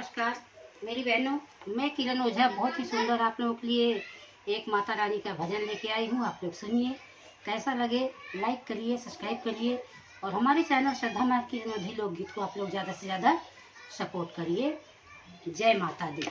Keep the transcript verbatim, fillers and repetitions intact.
नमस्कार मेरी बहनों, मैं किरण ओझा बहुत ही सुंदर आप लोगों के लिए एक माता रानी का भजन लेके आई हूँ। आप लोग सुनिए, कैसा लगे, लाइक करिए, सब्सक्राइब करिए और हमारे चैनल श्रद्धा माँ किरण ओझा लोकगीत को आप लोग ज़्यादा से ज़्यादा सपोर्ट करिए। जय माता दी।